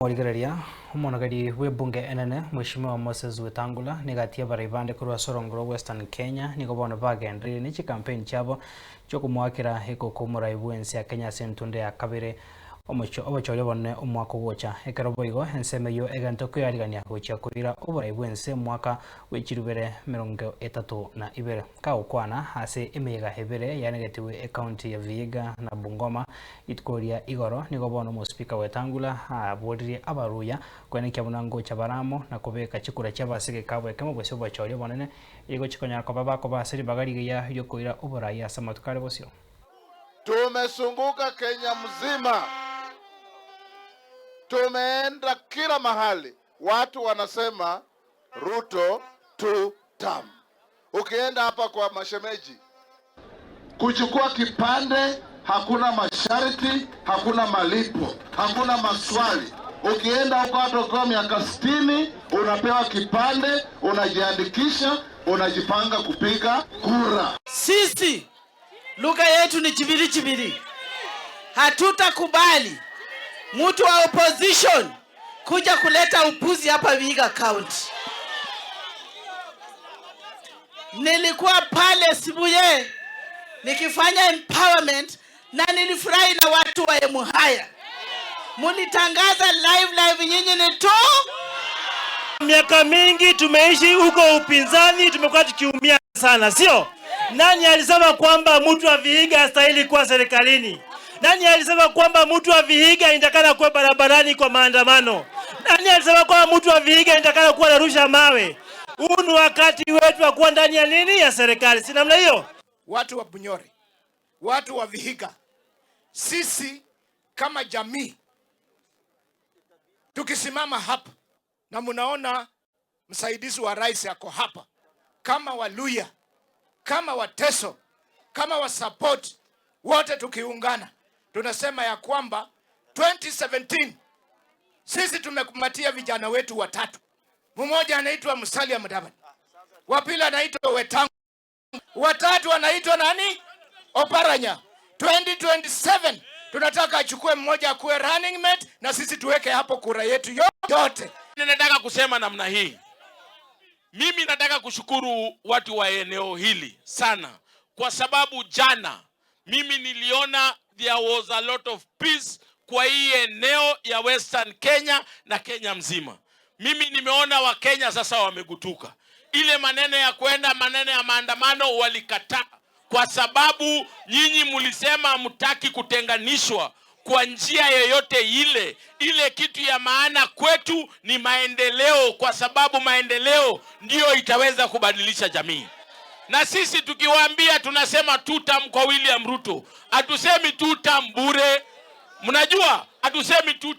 Morigereria omonogeri bw'ebunge enene Mheshimiwa Moses Wetangula nigatia abarai bande korwa Sorongoro Western Kenya nigo bono bagenderire ne chikampeni chiabo chiokomoakera ekoko omorai bwensi ya Kenya ase entunde ya kabere omocho obochori obonene omwaka ogocha. Ekero boigo ensemo eywo egento koyarigania gochia koira oborai bwense omwaka bwe chirubere 32. Kagokwana ase emeyega ebere yaanegetiwe ecounty ya Vihiga na Bungoma rituko ria igoro nigo bono omospika Wetangula aboririe abaruya kwenekia buna ngocha baramo na kobeka chikura chia abasege kabo ekemo gose obochori obonene igo chikonyara koba bakoba ase ribaga rigiya riokoira oborai ase amatuko are bosio. Tumezunguka Kenya mzima, tumeenda kila mahali, watu wanasema Ruto two term. Ukienda hapa kwa mashemeji kuchukua kipande, hakuna masharti, hakuna malipo, hakuna maswali. Ukienda huko hata ukiwa miaka 60 unapewa kipande, unajiandikisha, unajipanga kupiga kura. Sisi lugha yetu ni chibiri chibiri. Hatutakubali mtu wa opposition kuja kuleta upuzi hapa Vihiga County. Nilikuwa pale Sibuye nikifanya empowerment na nilifurahi na watu wa Emuhaya. Mulitangaza live live, nyinyi ni tu Miaka mingi tumeishi huko upinzani, tumekuwa tukiumia sana, sio? Nani alisema kwamba mtu wa Vihiga hastahili kuwa serikalini? Nani alisema kwamba mtu wa Vihiga inatakana kuwa barabarani kwa maandamano? Nani alisema kwamba mtu wa Vihiga inatakana kuwa anarusha mawe? Huu ni wakati wetu wa kuwa ndani ya nini, ya serikali, si namna hiyo? Watu wa Bunyore, watu wa Vihiga, sisi kama jamii tukisimama hapa na munaona msaidizi wa rais ako hapa, kama Waluya, kama Wateso, kama wasupport wote tukiungana, tunasema ya kwamba 2017 sisi tumekumatia vijana wetu watatu. Mmoja anaitwa Musalia Mudavadi, wa pili anaitwa Wetangula, watatu anaitwa nani? Oparanya. 2027 tunataka achukue mmoja akuwe running mate na sisi tuweke hapo kura yetu yote. Ninataka kusema namna hii, mimi nataka kushukuru watu wa eneo hili sana, kwa sababu jana mimi niliona there was a lot of peace kwa hii eneo ya Western Kenya na Kenya mzima. Mimi nimeona Wakenya sasa wamegutuka. Ile maneno ya kwenda maneno ya maandamano walikataa, kwa sababu nyinyi mlisema hamtaki kutenganishwa kwa njia yoyote ile. Ile kitu ya maana kwetu ni maendeleo, kwa sababu maendeleo ndiyo itaweza kubadilisha jamii. Na sisi tukiwaambia tunasema two term kwa William Ruto, hatusemi two term bure. Mnajua hatusemi two